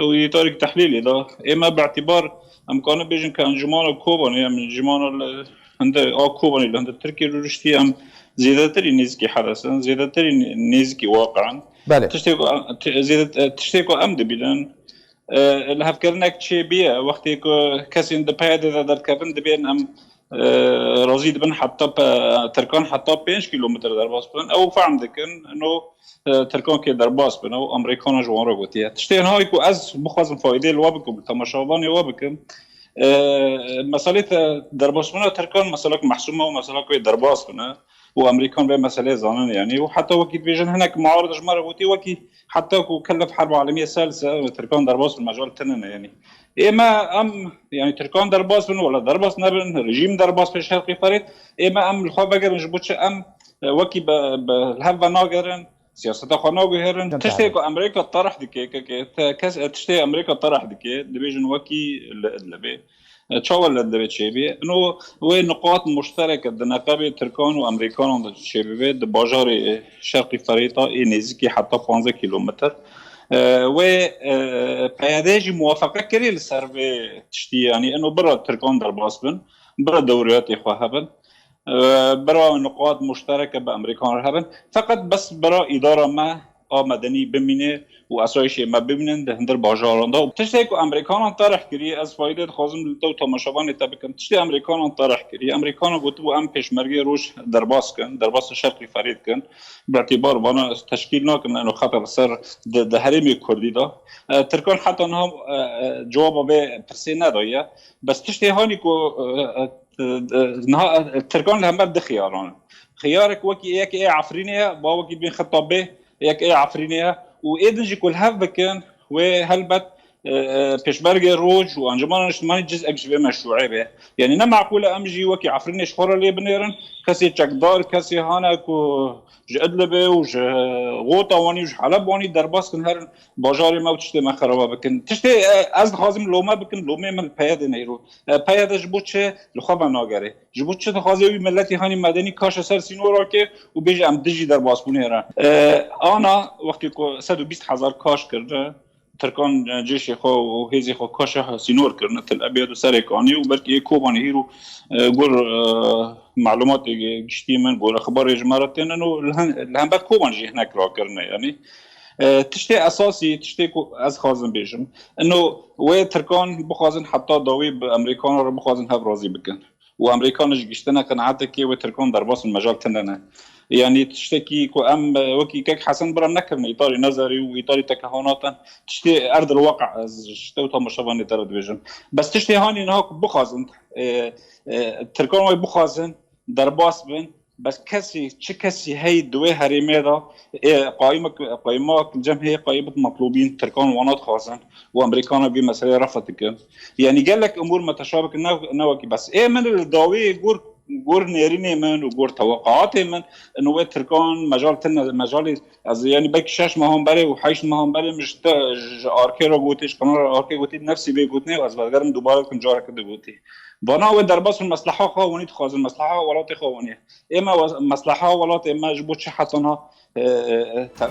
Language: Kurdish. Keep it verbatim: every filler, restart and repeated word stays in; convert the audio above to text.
Ew îtarîk tehlîlê da. Ê me bi îtîbar em karin bêjin ke encûmana Kobanê, em encûmana li hinde a Kobanê li hinde Tirkiyê rûniştî, em zêdetirî nêzîkî hedes in, zêdetirî nê-, nêzîkî waqe in. Belê. Tiştê ku em, ti-, zêde-, tiştê ku em dibînin, e, lihevkirinek çêbûye, wextê ku kesên di P Y D'ê de derdikevin, dibên em, e, razî dibin heta pe-, Tirkan heta pênc kîlometre derbas bin. Ew fehm dikin, ino, e, Tirkan kê derbas bin, ew Amerîkana ji wan re gotiye. Tiştê niha ku ez bixwazim faydê li we bikim, temaşevanê we bikim, e, meselê te derbasbûna Tirkan meselek mehsûm e û meselek wê derbas bine. û Amerîkan vê meseleyê zanin, yanî, û heta wekî dibêjin hinek muarid ji me re gotî, wekî heta ku kellef herba alemiyê selse, Tirkan derbas bin, mecal tune ne, yanî. Ê me em, yanî, Tirkan derbas bin, wala derbas nebin, rejîm derbas be Şerqî Ferîd, ê me em li xwe vegerin, ji bo çi em, e, wekî bi, bi, li hev ve nagerin, siyaseta xwe naguherin. Tiştê ku Amerîka terih dike, ke, ke, te, kes, e, tiştê Amerîka terih dike, dibêjin wekî li Idlibê. E, çawa li Idlibê çêbî? Ino wê niqat muştereke di neqebê Tirkan û Amerîkanan de çêbibe, di bajarê, e, Şerqî Ferêta ê nêzîkî heta panzdeh kîlometr. E, wê, e, P Y D jî muwafeqe kirî li ser vê tiştî, yanî ino bira Tirkan derbas bin, bira dewriyatê xwe hebin, e, bira niqat muştereke bi Amerîkan re hebin. Feqet bes bira îdara me a medenî bimîne û esayişê me bimînin di hundir bajaran de. Tiştê ku Amerîkanan terih kiriye, ez faydê dixwazim li te û temaşevanê te bikim. Tiştê Amerîkanan terih kiriye. Amerîkanan gotibû, em Pêşmergê Roj derbas kin, derbas Şerqî Ferîd kin. Bi îtîbar vana teşkîl nakin, eno xeta li ser di, di herêmê Kurdî de. E, Tirkan heta niha, e, e, cewaba vê pirsê nedaye. Bes tiştê hanî ku, e, e, e, niha, e, Tirkan li hember du xiyaran in. Xiyarek wekî yek ê Efrînê ye, ba wekî dibên xeta bê, yek ê Efrînê ye û ê din jî ku li hev bikin, wê helbet, e, e, Pêşmergê Roj û Encûmena Niştimanî cizek ji vê meşrûê be. Yanî ne meqûl e em jî wekî Efrînê ji xwe re lê binêrin, kesê çekdar, kesê hane ku ji Idlibê û ji Xota wanî û ji Heleb wanî derbas kin herin bajarê me û tiştê me xeraba bikin. Tiştê, e, ez dixwazim lome bikim, lomê min li P Y D'ê ne îro. E, P Y D ji bo çi li xwe venagere? Ji bo çi dixwaze wî miletî hanî medenî kaşe ser sînora ke û bêje em dijî derbasbûnê re? E, ana wextê ku sed û bîst hezar kaş kirine, Tirkan, e, cêşê xwe û hêzê xwe kaşe sînor kirine Til Ebyad û Serê Kanî û belkî ê Kobanê hîro, e, gur, e, malumatê giştî min, gur exbarê ji me re tênin û li hen-, li hember Koban jî hinek rakirine, yanî. E, tiştê esasî, tiştê ku ez xwazim bêjim, ino wê Tirkan bixwazin heta dawî bi Amerîkana re bixwazin hev razî bikin. Û Amerîkan ji giştine qenaetekê wê Tirkan derbas bin, mecal tune ne. Yanî tiştekî ku em, e, wekî kek Hesen bira nekirine îtarî nezerî û îtarî tekehanatan, tiştê erdil waqe ez ji te û temaşevanê te re dibêjim. Bes tiştê hanî niha ku bixwazin, e, e, Tirkan wê bixwazin derbas bin, bes kesî, çi kesî heyî di wê herêmê de, ê, qayîmek, qayîmak cem heye, qayîmet metlûbîn, Tirkan wana dixwazin û Amerîkana vî meseleyê refa dikin. Yanî gelek umûr meteşabik ne, ne wekî bes. Ê min li dawî gor, gor nêrînê min û gor teweqaatê min, ino wê Tirkan mecal tine, mecalê, ez yanî belkî şeş mehan berê û heşt mehan berê min ji te, ji arkê re gotî, ji qenara arkê gotî, nefsî vê gotinê ez vegerim dubare bikim careke di gotî. Vana wê derbas bin, mesleha xwe winî dixwazin, mesleha welatê xwe winî. Ê me wes-, mesleha welatê me ji bo çi heta niha, e, e, e, te-,